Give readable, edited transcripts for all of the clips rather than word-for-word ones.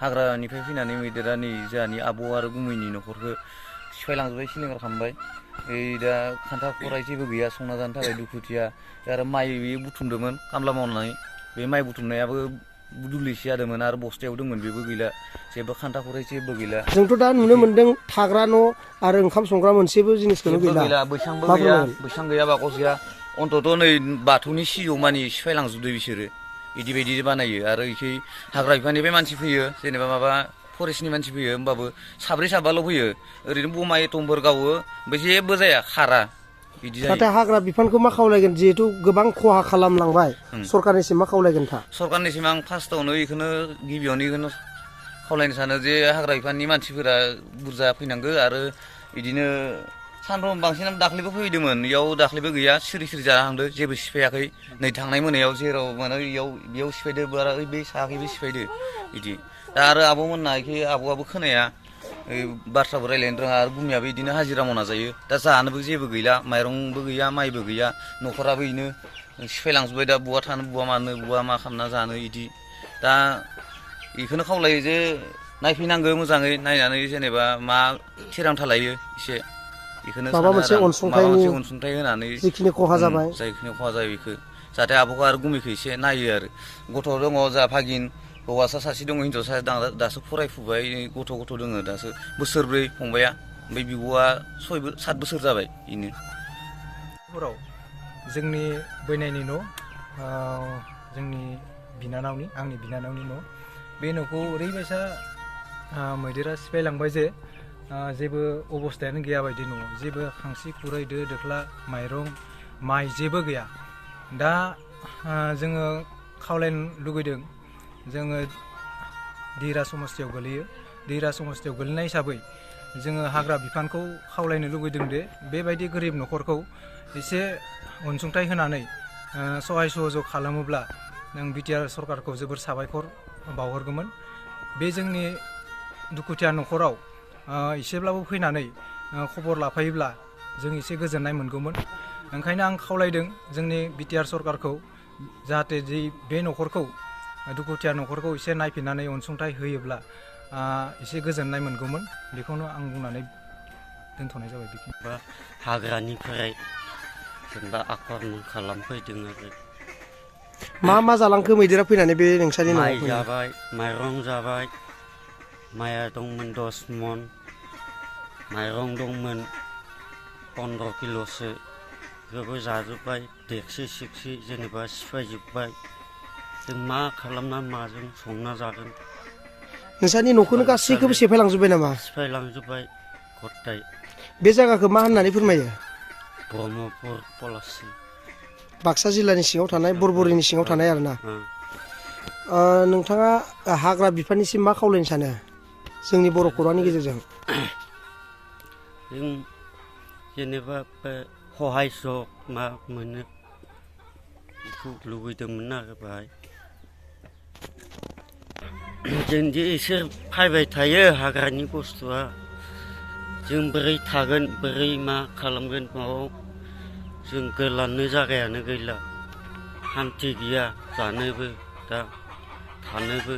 हाग्रानिफ्राय फैनानै मैदेरा नै जोंहानि आबौ आरो गुमैनि न'खरखौ सिफायलांजोब्बाय सिलिंखार खालामबाय दा खान्था खराइ जेबो गैया संना जानो थाखाय दुखुथिया आरो माइ बुथुमदोंमोन खामला मावनानै बे माइ बुथुमनायाबो दुब्लिसे जादोंमोन आरो बस्थायाव दंमोन बेबो गैला जेबो खान्था खराइ जेबो गैला जोंथ' दा नुनो मोन्दों थाग्रा न' आरो ओंखाम संग्रा मोनसेबो जिनिसखौनो गैला बैसांबो गैया बाकस गैया अन्तत' नै बाथौनि सिजौ मानि सिफायलांजोबदों बिसोरो बिदि बायदि बानायो आरो इखै हाग्रा बिफाननिफ्राय मानसि फैयो जेनेबा माबा फरेस्टनि मानसि फैयो होमबाबो साब्रै साबाल' फैयो ओरैनो बमा एटमफोर गावो ओमफ्राय जेबो जाया खारा बिदि जायो। नाथाय हाग्रा बिफानखौ मा खावलायगोन जिहेथु गोबां खहा खालामलांबाय सरकारनिसिम मा खावलायगोन था सरकारनिसिम आं फार्स्टआवनो बेखौनो गिबियावनो बेखौनो खावलायनो सानो जे हाग्रा बिफाननि मानसिफोरा बुरजा फैनांगौ आरो बिदिनो सानफ्रोम बांसिन दाख्लैबो फैदोंमोन इयाव दाख्लैबो गैया सिरि सिरि जाहांदों जेबो सिफायाखै नै थांनाय मोनायाव जेराव माने बेयाव सिफायदो बारा बे सायाखैबो सिफायदो बिदि दा आरो आब'मोनना एखे आबौआबो खोनाया बाथ्राबो रायज्लायनो रोङा आरो गुमियाबो बिदिनो हाजिरा मावना जायो दा जानोबो जेबो गैला माइरंबो गैया माइबो गैया न'खराबो बेनो सिफायलांजोब्बाय दा बहा थानो बहा मानो बहा मा खालामना जानो बिदि दा बेखौनो खावलायो जे नायफैनांगौ मोजाङै नायनानै जेनेबा मा थिरांथा लायो एसे बेखौनो माबा मोनसे अनसुंथाइ होनानै जिखिनि खहा जाबाय जायखिनि खहा जायो बेखौ जाहाथे आब'खौ आरो गुमैखौ एसे नायो आरो गथ' दङ जोंहा भागिन हौवासा सासे दङ हिनजावसा दासो फरायफुबाय गथ' दङ दासो बोसोरब्रै फंबाया ओमफ्राय बिब'आ 7 बोसोर जाबाय बेनो हराव जोंनि बैनायनि न' जोंनि बिनानावनि आंनि बिनानावनि न' बे न'खौ ओरैबायसा मैदेरा सिफायलांबाय जे जेबो अबस्थायानो गैया बायदि न'आव जेबो खांसि खुरै दो दोख्ला माइरं माइ जेबो गैया दा जोङो खावलायनो लुगैदों जोङो दिरा समस्थियाव गोलैयो दिरा समस्थियाव गोलैनाय हिसाबै जोङो हाग्रा बिफानखौ खावलायनो लुगैदों दे बेबायदि गोरिब न'खरखौ एसे अनसुंथाइ होनानै सहाय सहयोग खालामोब्ला जों बिटिआर सरकारखौ जोबोर साबायखर बावहरगौमोन बे जोंनि दुखुथिया न'खराव एसेब्लाबो फैनानै खबर लाफायोब्ला जों एसे गोजोननाय मोनगौमोन ओंखायनो आं खावलायदों जोंनि बिटिआर सरकारखौ जाहाथे बे न'खरखौ दुखुथिया न'खरखौ एसे नायफिननानै अनसुंथाइ होयोब्ला एसे गोजोननाय मोनगौमोन बेखौनो आं बुंनानै दोनथ'नाय जाबाय बेखिनि हाग्रानिफ्राय जेनेबा आक्रमन खालामफैदों आरो मा जालांखो मैदेरा फैनानै बे नोंसानि न'आव माइ जाबाय माइरं जाबाय माइआ दंमोन 10 मन माइरं दंमोन 15 किल'सो बेखौबो जाजोब्बाय देक्सि सिक्सि जेनेबा सिफायजोब्बाय जों मा खालामना माजों संना जागोन नोंसानि न'खौनो गासैखौबो सिफायलांजोब्बाय नामा सिफायलांजोब्बाय गथाय बे जायगाखौ मा होननानै फोरमायो ब्रह्मपुर पलासि बाक्सा जिल्लानि सिङाव थानाय बरबरिनि सिङाव थानाय आरोना नोंथाङा हाग्रा बिफाननिसिम मा खावलायनो सानो जोंनि बर' खौरांनि गेजेरजों जों जेनेबा सहाय सग मा मोनो बेखौ लुबैदोंमोन आरो बाहाय जोंदि इसोर फैबाय थायो हाग्रानि बुस्थुआ जों बोरै थागोन बोरै मा खालामगोन माबाव जों गोलानो जागायानो गैला हान्थि गैया जानोबो दा थानोबो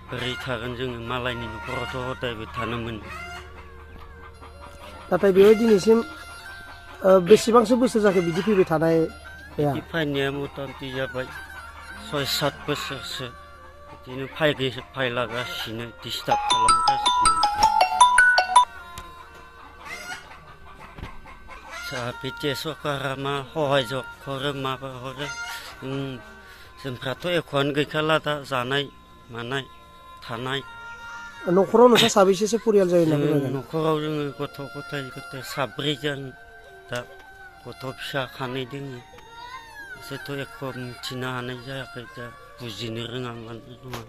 बोरै थागोन जोङो मालायनि न'खरावथ' हदायबो थानो मोनो नाथाय बेवहाय दिनैसिम बेसेबांसो बोसोर जाखो बिदि फैबाय थानाय बिदि फैनाया मथा-मथि जाबाय 6-7 बोसोरसो बिदिनो फैलागासिनो डिस्टार्ब खालामगासिनो बिटिआर सरकारा मा सहाय हरो माबा हरो जोंफ्राथ' एख'आनो गैखाला दा जानाय मानाय थानाय न'खराव नोंसा साबैसेसो परियाल जायो होनना बुंनांगोन न'खराव जोङो गथ' गथाय 7 जोन दा गथ' फिसा 2 दङ बिसोरथ' एख' मिथिनो हानाय जायाखै दा बुजिनो रोङा मानो रोङा